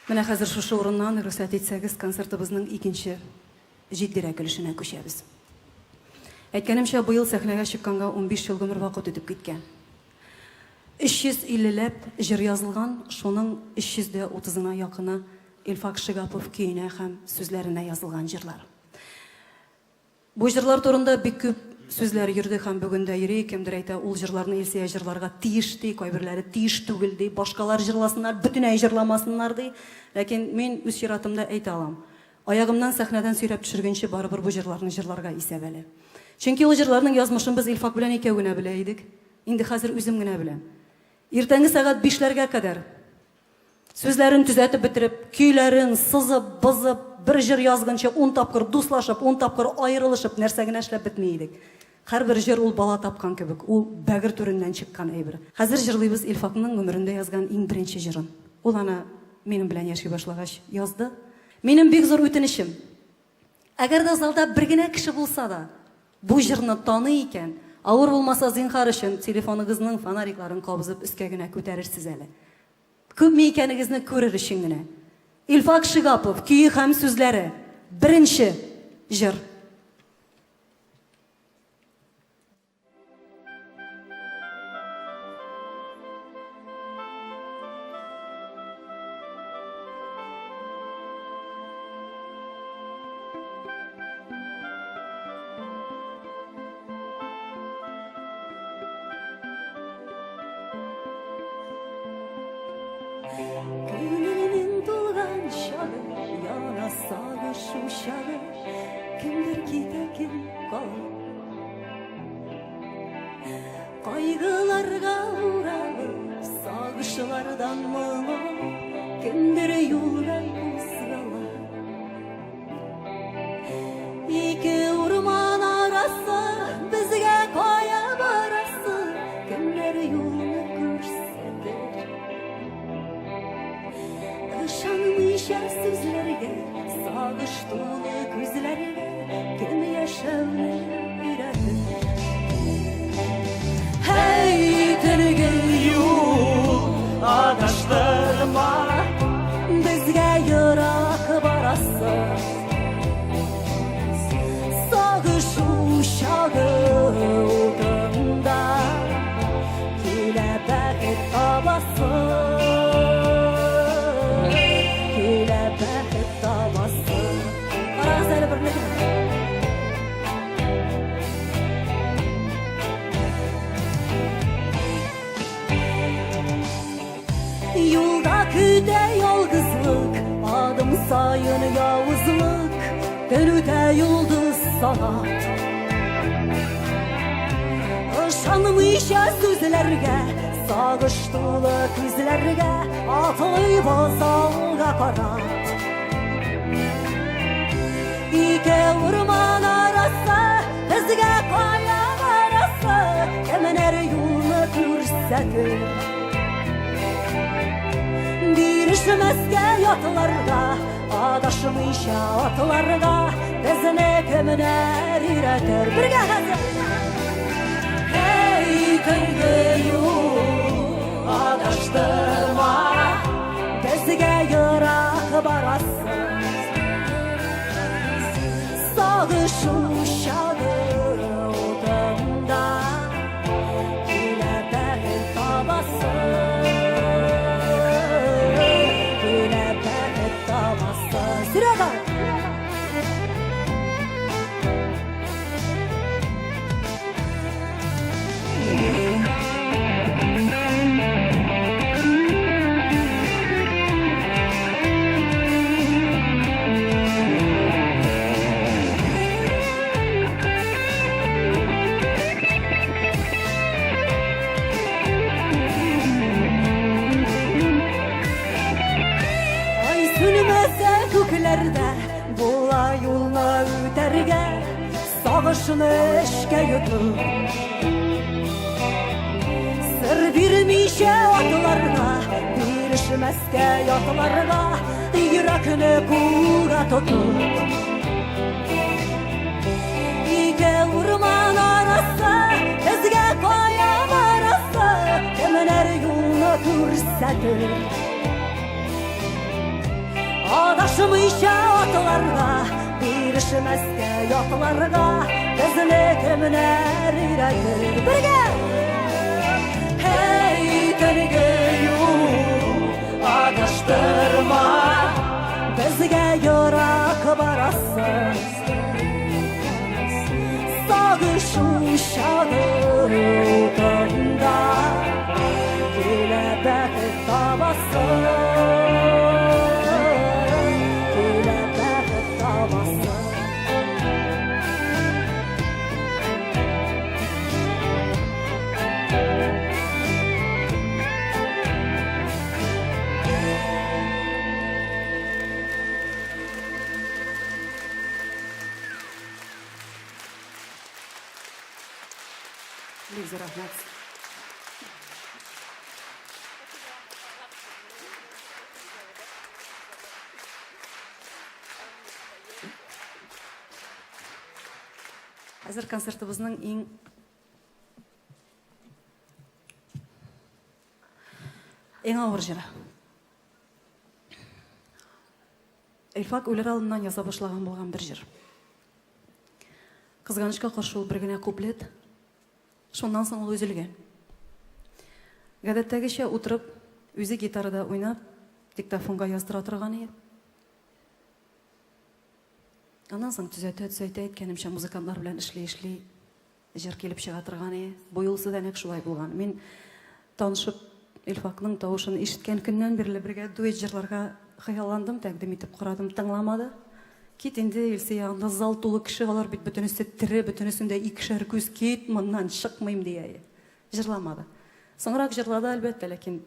Менә хәзер шушы урыннан, рөхсәт итсәгез, концертыбызның икенче җитдирәк өлешенә күчәбез. Әйткәнемчә, быел сәхнәгә чыкканга 15 ел гомер вакыт үтеп киткән. 350 ләп җыр язылган, шуның 330-ына якыны Илфак Шигапов көенә һәм сүзләренә язылган җырлар. Бу җырлар турында бик күп сүзләр йөрде һәм бүген дә йөри. Кемдер әйтә, ул җырларны Илсөя җырларга тиеш, ди, кайберләре тиеш түгел, ди, башкалар җырласыннар, бөтенләй җырламасыннар, ди. Ләкин мин үз чиратымда әйтә алам, аягымнан сәхнәдән сөйрәп төшергәнче барыбер бу җырларны җырларга исәп әле. Чөнки ул җырларның язмышын без Илфак белән икәү генә белә идек. Инде хәзер үзем генә беләм. Иртәнге сәгать бишләргә кадәр Сүзләрен төзәтеп бетереп, көйләрен сызып, бозып, бер җыр язгынчы ун тапкыр дуслашып, ун тапкыр аерылышып, нәрсә генә эшләп бетми идек. Һәрбер җыр ул бала тапкан кебек, ул бәгырь түреннән чыккан әйбер. Хәзер җырлыйбыз Илфакның гомерендә язган иң беренче җырын. Ул аны минем белән яши башлагач язды. Минем бик зур үтенечем. Әгәр дә залда бер генә кеше булса да, бу җырны таный икән, авыр булмаса, зинһар өчен, телефоныгызның фонарикларын кабызып өскә генә күтәрерсез әле. Күпме икәнегезне күрер өчен генә. Илфак Шигапов, көе һәм сүзләре. Беренче җыр. Күңелнең тулган чагы, яна сагыш учагы, кемдер китә, кем кала. Кайгыларга уралып, сагышлардан моң алып, кемдер юлга кузгала. Ике урман арасы, безгә кая барасы, кемнәр юлны күрсәтер? Ышанмыйча сүзләргә, сагыш тулы күзләргә, кем яшәүне өйрәтер? Һәй, төнге юл, адаштырма, безгә ерак барасы. Сагыш учагы утында килә бәхет табасы. Килә бәхет табасы. Карагыз әле берлегенә. Юлда көтә ялгызлык, адым саен явызлык, төн үтә йолдыз санап. Ышанмыйча сүзләргә, сагыш тулы күзләргә, атлыйбыз алга карап. Ике урман арасы, безгә кая барасы, кемнәр юлны күрсәтер? Бирешмәскә ятларга, адашмыйча атларга, безне кемнәр өйрәтер? Бергә хәзер! Эй, төнге юл, адаштырма, безгә ерак барасы. Сагыш учагы утында килә бәхет табасы. Килә бәхет табасы. Серега! Ай сүнмәсә күкләрдә, була юлны үтәргә. Сагышны эчкә йотып, Сер бирмичә атларга, Бирешмәскә ятларга, Йөрәкне кулга тотып. Ике урман арасы, Безгә кая барасы, Кемнәр юлны күрсәтер? Адашмыйча атларга, бирешмәскә ятларга, безне кемнәр өйрәтер? Бергә! Һәй, төнге юл, адаштырма, безгә ерак барасы. Сагышу чагы утында, килә бәхет табасы. Килә бәхет табасы. Бик зур рәхмәт. Хәзер концертыбызның иң иң авыр җыры. Илфак үлер алдыннан яза башлаган булган бер җыр. Кызганычка каршы ул бер генә куплет, шуннан соң ул өзелгән. Гадәттәгечә утырып, үзе гитарада уйнап, диктофонга яздыра торган иде. Аннан соң төзәтә-төзәтә, әйткәнемчә, музыкантлар белән эшли-эшли Җыр килеп чыга торган и. Бу юлысы да нәкъ шулай булган. Мин танышып, Илфакның тавышын ишеткән көннән бирле бергә дуэт җырларга хыялландым, тәкъдим итеп карадым, тыңламады. Кит инде, Илсөя, анда зал тулы кеше, алар бит бөтенесе тере, бөтенесендә икешәр күз, кит моннан, чыкмыйм, дия и. Җырламады. Соңрак җырлады, әлбәттә, ләкин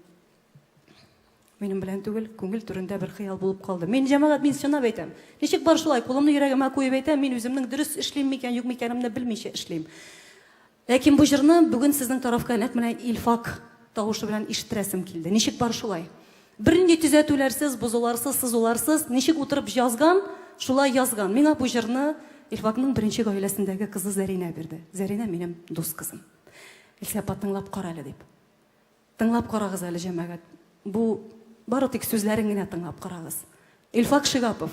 Минем белән түгел, күңел түрендә бер хыял булып калды. Мин, җәмәгать, мин чынлап әйтәм. Ничек бар шулай, кулымны йөрәгемә куеп әйтәм, мин үземнең дөрес эшлим микән, юк микәнемне белмичә эшлим. Ләкин бу җырны бүген сезнең тарафка нәкъ менә Илфак тавышы белән ишеттерәсем килде. Ничек бар шулай. Бернинди төзәтүләрсез, бозуларсыз, сызуларсыз, ничек утырып язган, шулай язган. Миңа бу җырны Илфакның беренче гаиләсендәге кызы Зәринә бирде. Зәринә минем дус кызым. Илсә апа, тыңлап кара әле, дип. Тыңлап карагыз әле, җәмәгать. Бу бары тик сүзләрен генә тыңлап карагыз. Илфак Шигапов.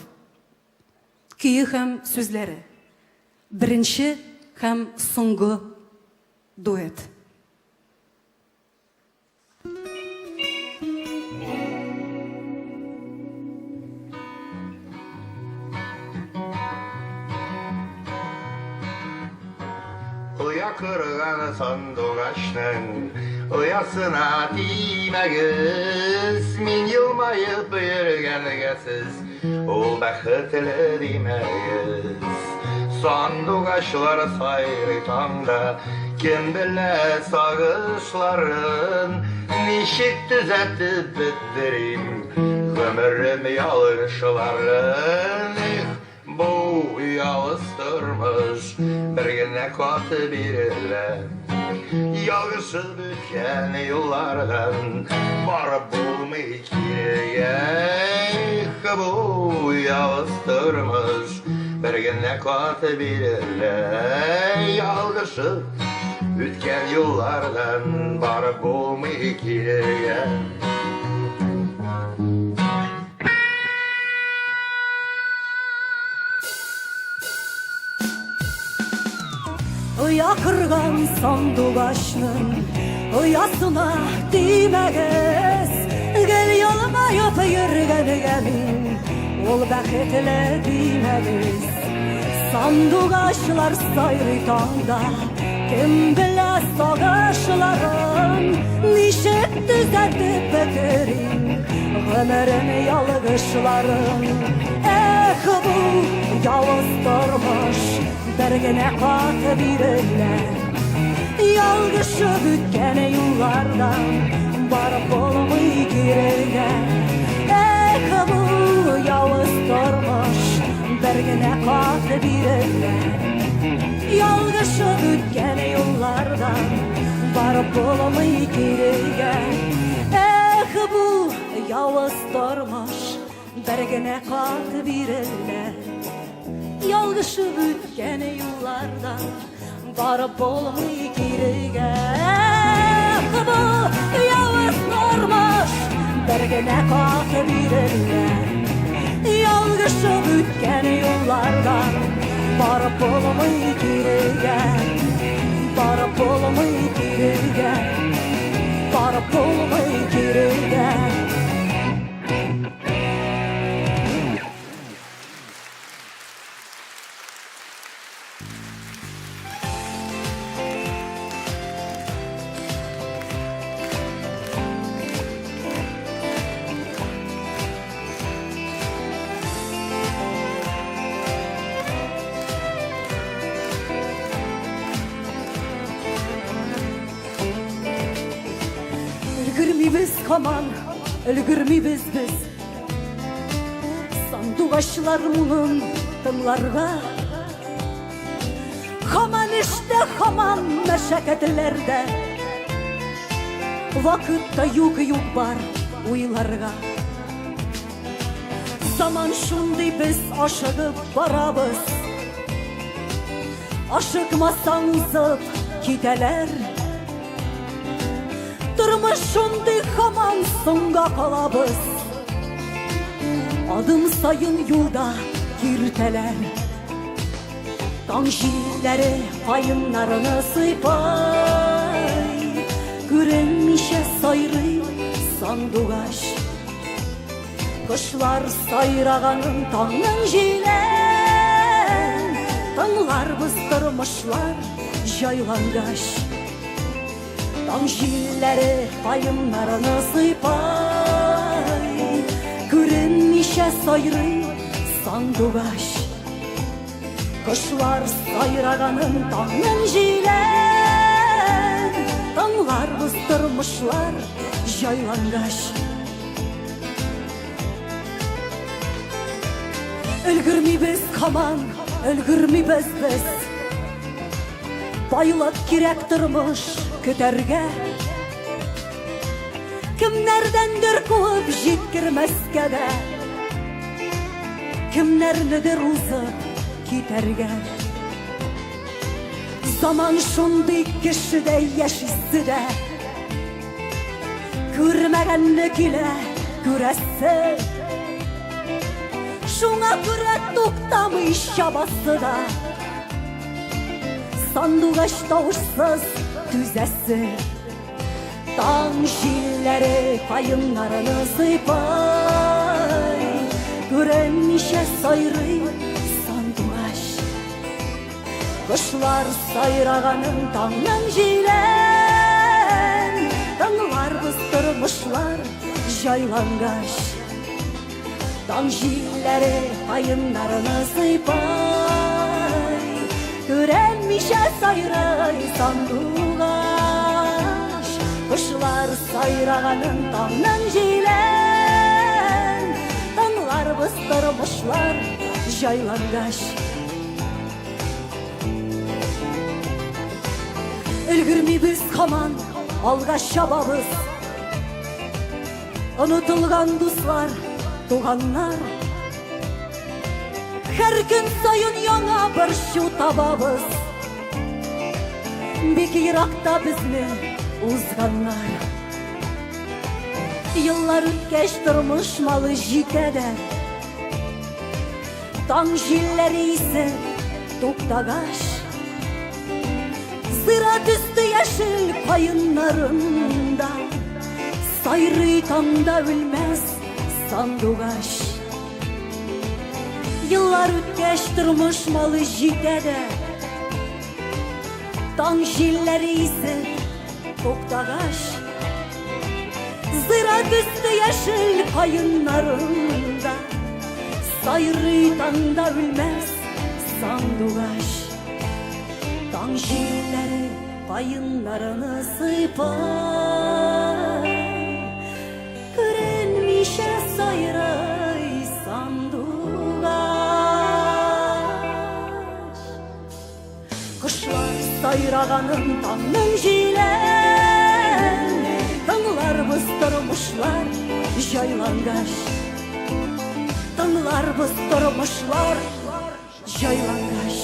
Көе һәм сүзләре. Беренче һәм соңгы дуэт. Оя корган сандугачның оясына тимәгез, мин елмаеп йөргәнгә сез ул бәхетле димәгез. Сандугачлар сайрый таңда, кем белә сагышларын, ничек төзәтеп бетерим гомерем ялгышларын. Эх, Бу явыз тормыш бер генә кат бирелә. Ялгышып үткән юллардан барып булмый кирегә. Эх, бу явыз тормыш бер генә кат бирелә. Ялгышып үткән юллардан барып булмый кирегә. Оя корган сандугачның оясына тимәгез, гел елмаеп йөргәнгә мин ул бәхетле димәгез. Сандугачлар сайрый таңда, кем белә сагышларын, ничек төзәтеп бетерим гомерем ялгышларын. Эх, бу явыз тормыш бер генә кат бирелә. Ялгышып үткән юллардан барып булмый кирегә. Эх, бу явыз тормыш бер генә кат бирелә. Ялгышып үткән юллардан барып булмый кирегә. Эх, бу явыз тормыш бер генә кат бирелә. Ялгышып үткән юллардан барып булмый кирегә. Эх, бу явыз тормыш бер генә кат бирелә. Ялгышып үткән юллардан барып булмый кирегә. Барып булмый кирегә. Барып булмый кирегә. Өлгермибез һаман, өлгермибез без. Сандугачлар моңын тыңларга. Һаман эштә, һаман мәшәкатьләрдә. Вакыт та юк, юк бар уйларга. Заман шундый, без ашыгып барабыз. Ашыкмасаң узып китәләр. Тормыш шундый, һаман соңга калабыз. Адым саен юлда киртәләр. Таң җилләре каеннарны сыйпый, Күренмичә сайрый сандугач. Кошлар сайраганын таңның җилен Тыңларбыз тормышлар җайлангач. Таң җилләре каеннарны сыйпый, Күренмичә сайрый сандугач. Кошлар сайраганын таңның җилен Тыңларбыз тормышлар җайлангач. Өлгермибез һаман, өлгермибез без. Байлык кирәк тормыш көтәргә. Кемнәрдәндер куып җиткермәскә дә, Кемнәрнедер узып китәргә. Заман шундый, кешедә яшисе дә, Күрмәгәнне килә күрәсе. Шуңа күрә туктамый чабасы да, Сандугач тавышсыз түзәсе. Таң җилләре каеннарны сыйпый, Күренмичә сайрый сандугач. Кошлар сайраганын таңның җилен Тыңларбыз тормышлар җайлангач. Таң җилләре каеннарны сыйпый, Күренмичә сайрый сандугач. Кошлар сайраганын таңның җилен Тыңларбыз тормышлар җайлангач. Өлгермибез һаман, алга чабабыз. Онытылган дуслар, туганнар. Һәр көн саен яңа борчу табабыз. Бик еракта безне узганнар. Еллар үткәч тормыш малы җитә дә. Таң җилләре исеп туктагач, Зират өсте яшел каеннарында Сайрый таңда үлмәс сандугач. Еллар үткәч тормыш малы җитә дә, Таң җилләре исеп туктагач, Зират өсте яшел каеннарында Сайрый таңда үлмәс сандугач. Таң җилләре каеннарны сыйпый, Күренмичә сайрый сандугач. Кошлар сайраганын таңның җилен Тыңларбыз тормышлар җайлангач. Тыңларбыз тормышлар җайлангач.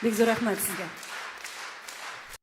Бик зур рәхмәт сезгә.